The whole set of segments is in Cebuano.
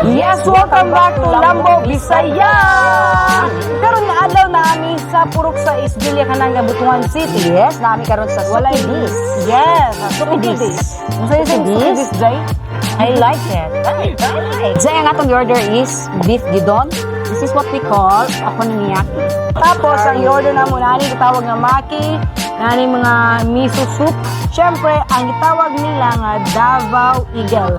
Yes, welcome back to Lambo Bisaya! Karon nga adlaw nami sa Purok sa Isbilya kanang Butuan City. Yes, nami karon sa Walay Sukidis. Yes, sa Sukidis. Unsa yung Sukidis? Sukidis, Jay? I like it. I like. Jay, ang atong order is beef gyudon. This is what we call okonomiyaki. Tapos, ang i-order na mo, nani gitawag nga maki, nani mga miso soup. Siyempre, ang gitawag nila nga Davao Eagle.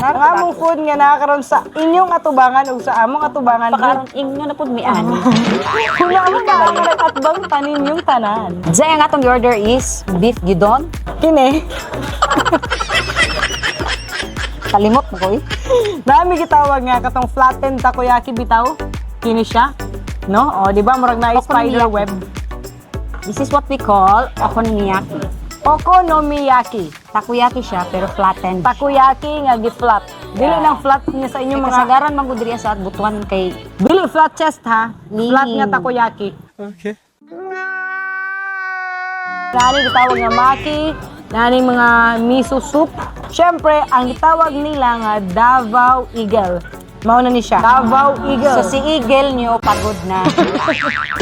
Ang among food nga nakakaroon sa inyong atubangan ug sa among atubangan. Pakaron ingno na pud mi ani. Kung mo na ang nag-atbang tanin yung tanan. Jay, ang atong order is beef gyudon. Kini, Kalimot mo ko eh. nami gitawag nga katong flattened takoyaki bitaw. Kini siya. No? O, di ba murag na spider Okonomiyaki. web. This is what we call okonomiyaki. Okonomiyaki. Takoyaki siya pero flattened. Takoyaki nga gi-flat. Dili nang flat niya sa inyong Kay mga kasagaran man gud diri sa Butuan kay Dili flat chest ha. Flat nga Lihim. takoyaki. Okay. Nani gitawag nga maki, nani mga miso soup. Siyempre, ang gitawag nila nga Davao Eagle. Mao na ni siya. Davao Eagle. So si Eagle nyo pagod na.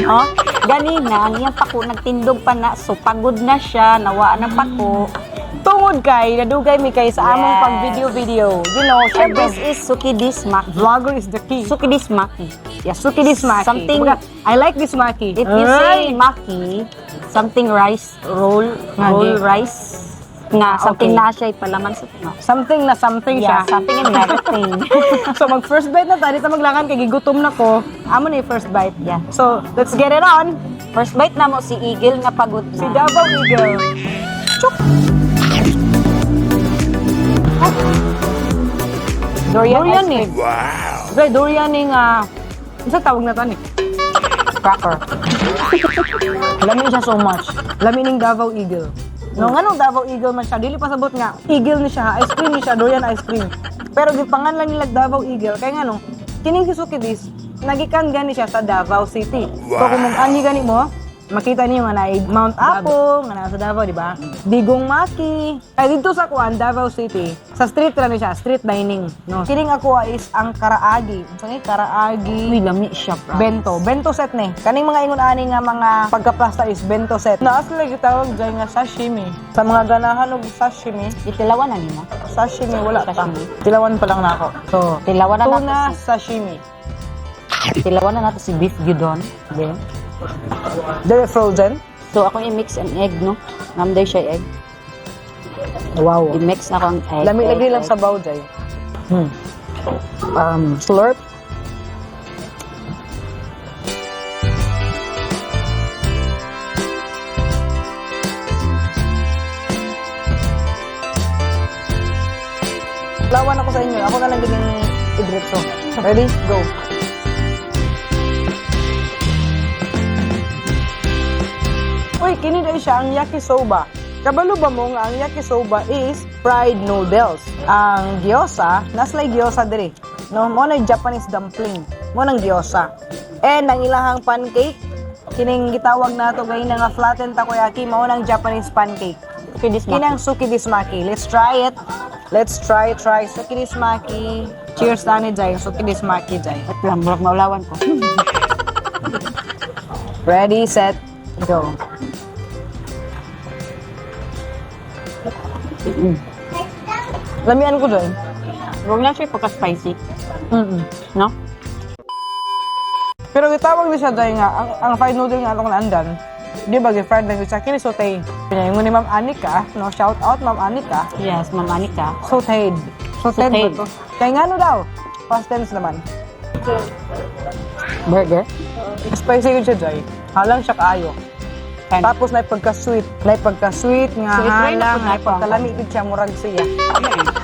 Oh, ganina ang iyang pako nagtindog pa na, so pagod na siya, nawaan ng pako. Tungod kay nadugay mi kay sa among pag video video. You know, And syempre this is Sukidis Maki. vlogger is the key. Sukidis Maki. Yeah, suki this maki. Something- Kumbaga, I like this maki. If you say maki, something rice roll, roll Ngagi. rice nga something Okay. na siya ipalaman sa no. Something na something Yeah, siya. something and everything. So mag first bite na ta, dito maglangan kay gigutom na ko. Amo na yung first bite. Yeah. So, let's get it on. First bite na mo si Eagle nga pagod na. Si Davao Eagle. Chuk! Durian, Durian ice eh. cream. Wow. Okay, durian ni nga. Unsa tawag na to ni? Cracker. Lami siya so much. Lami ning Davao Eagle. No, nganong Davao Eagle man siya, dili pa sabot nga eagle ni siya, ha. Ice cream ni siya, durian ice cream. Pero gipangan lang nila Davao Eagle kay nganong kining si Sukidis nagikan gani siya sa Davao City. So kung mag-anhi gani mo, makita niyo nga naay Mount Apo, nga naa sa Davao, di ba? Digong Maki. Ay dito sa kuan Davao City, sa street ra ni siya, street dining, no. Kining ako is ang Karaagi. Unsa ni Karaagi? Uy, lami siya, promise. Bento. Bento set ni. Kaning mga ingon ani nga mga pagkaplasta is bento set. Naas sila gitawag dyan nga sashimi. Sa mga ganahan og sashimi, Itilawan na nimo. Sashimi wala pa. Sashimi. Tilawan pa lang nako. So, Tilawan na nato tuna si sashimi. Tilawan na nato si beef gyudon. Then, They're frozen. so ako i-mix ang egg, no? Namday siya egg. Wow. I-mix na ko ang egg. Lami egg, lagi lang egg. sa baw jay. Slurp. Lawan ako sa inyo. Ako na lang giging idretso. Ready? Go. Uy, kini dahil siya ang yakisoba. Kabalo ba mo nga ang yakisoba is fried noodles. Ang gyoza, naslay gyoza diri. No, mo na yung Japanese dumpling. Mo nang gyoza. And ang ilahang pancake, kining gitawag nato gay nga flattened takoyaki, mao nang Japanese pancake. Sukidis maki. Kinang sukidismaki. Let's try it. Let's try, try sukidismaki. Cheers, Tani Jai. Sukidismaki, Jai. Wait lang, murag maulawan ko. Ready, set, go. Lamian ko dyan. Huwag lang siya pagka-spicy, no? Pero gitawag ni siya Jai nga, ang fried noodle nga atong naandan, di ba, fried lang yun siya, kini saute. Pinahingon ni Ma'am Anika, no? Shout out, Ma'am Anika. Yes, Ma'am Anika. Sauteed. Sauteed Sauteed. ba to? Kaya nga ano daw? Past tense naman. Burger. Spicy yun siya, Jai. Halang siya kaayo. And, Tapos na pagka-sweet, na pagka-sweet nga So, i-try na halang, po na nato ang pagkalami gid siya murag siya.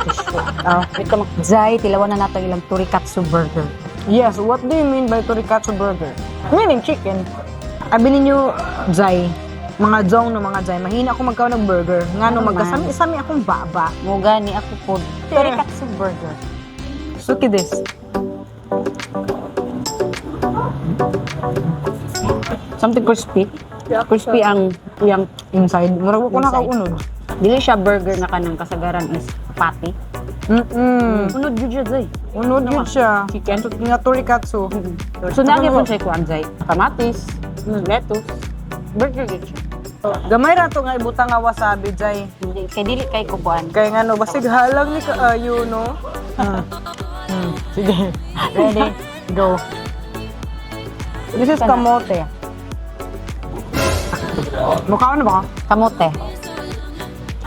Tissue. Ah. Wait ka. Zay, tilawan na nato ilang torikatsu burger. Yes, what do you mean by torikatsu burger? Meaning chicken. Abi ninyo, Zay, mga zong no mga Zay, mahina ako magkaon ng burger. Nga no, Ano man? magkasami-sami akong baba. Mo gani ako po. Torikatsu burger. Suki this. Something crispy. Crispy ang iyang Inside. Murag ko na Inside. kaunod. Dili siya burger na kanang kasagaran is patty. Unod jud siya, Zay. Unod Ano yun ka? siya. Chicken? Nga torikatsu. So nagi po siya kuan, Zay. Kamatis, lettuce, burger jud siya. Gamay ra to nga ibutang nga wasabi, Zay. Hindi kay dili kay kuan. Kaya nga no, basig halang ni kaayo, no? Sige. Ready? Go. This is kamote. Mukha na ba ka? Kamote.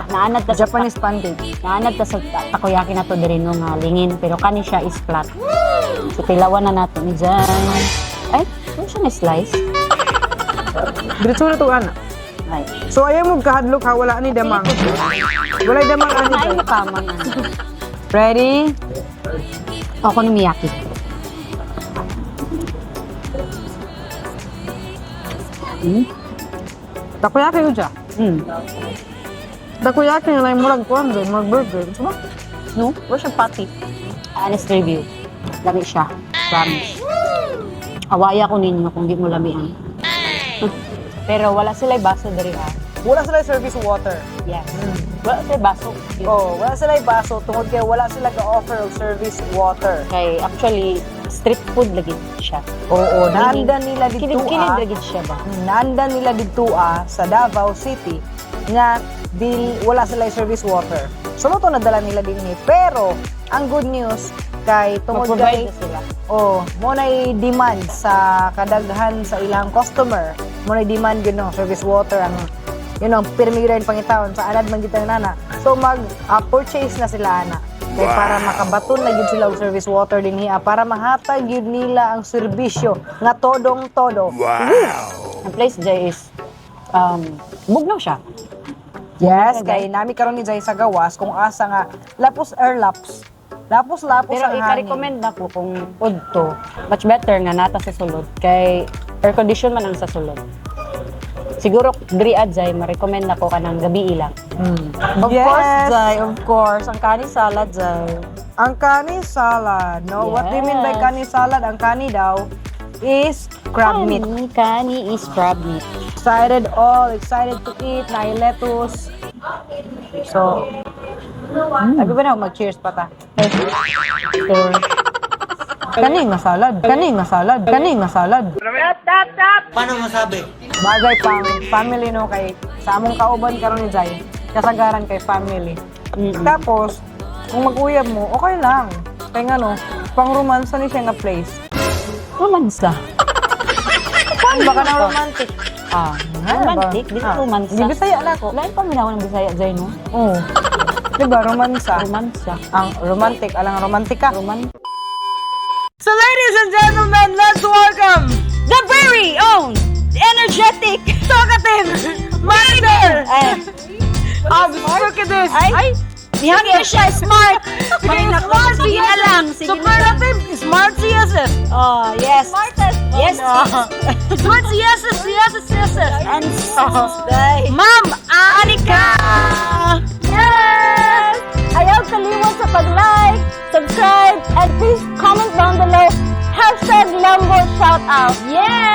Naanad ta sa Japanese pancake. Naanad ta sa takoyaki na to diri no nga lingin pero kani siya is flat. So tilawan na nato ni Zay. Ay, ano siya na slice? Diretso na to, ana. Ay. So ayaw mo kahadlok ha, wala ni damang. Wala damang ani. Ay, mukha man ano. Ready? Ako ni Miyaki. Takoyaki yun siya. Takoyaki na lang murag kuan doon, murag burger. Gusto mo? No? Wala siyang patty. Honest review. Lami siya. Promise. Awaya ko ninyo kung di mo lamian. Pero wala sila baso diri ha. Wala sila service water. Yes. Wala sila baso. Oh, wala sila baso tungod kay wala sila ga-offer og service water. Kay actually, street food lagi siya. Oo, naanda nila dito Kilid-kilid ah. lagi siya ba? Naanda nila dito sa Davao City nga di wala sila service water. So mo to nadala nila dinhi. Pero ang good news kay tungod kay Mag-provide na sila. Oh, mo na demand sa kadaghan sa ilang customer. Mo na demand yun no, service water ang pirmi rin pangitaon sa anad man gitang nana. So mag purchase na sila ana. Kay para makabaton na gyud sila og service water dinhi para mahatag gyud nila ang serbisyo nga todong todo. Ang place Jay is bugnaw siya. Yes, kay nami karon ni Jay sa gawas kung asa nga lapos air laps. Lapos lapos Pero ang hangin. i-recommend na ko kung udto, much better nga nata sa sulod kay air condition man ang sa sulod. Siguro diri adzay ma-recommend nako kanang gabi lang. Of Yes. course, Zay, of course. Ang kani salad, Zay. Ang kani salad, no? What do you mean by Yes. kani salad? Ang kani daw is crab meat. Kani, kani is crab meat. Excited all, excited to eat, na lettuce. So, sabi ba na mag-cheers pa ta? Sure. Kani nga salad, kani nga salad, kani nga salad. Paano masabi? Bagay pang family no kay sa among kauban karon ni Jai, kasagaran kay family. Tapos, kung mag-uyab mo, okay lang. Kay nga no, pang romansa ni siya nga place. Romansa. Baka na romantic. Ah, romantic. Di Ah, romansa. Di Bisaya na ako. Lain pa minaw ng Bisaya, Zay, no? Oo. Di ba, romansa? Romansa. Ang romantic, alang romantika. Roman. So ladies and gentlemen, let's welcome The very own energetic talkative manager Ay, of Sukidis. ay, Hindi siya smart. Sige, smart. Sige na lang. Sige na lang. Superlative, smart CSS. Oh, yes. Yes. Smart CSS, CSS, CSS. And Ma'am Anika! Yes! Ayaw kalimot sa pag-like, subscribe, and please comment down below. #LamboShoutout. Yes!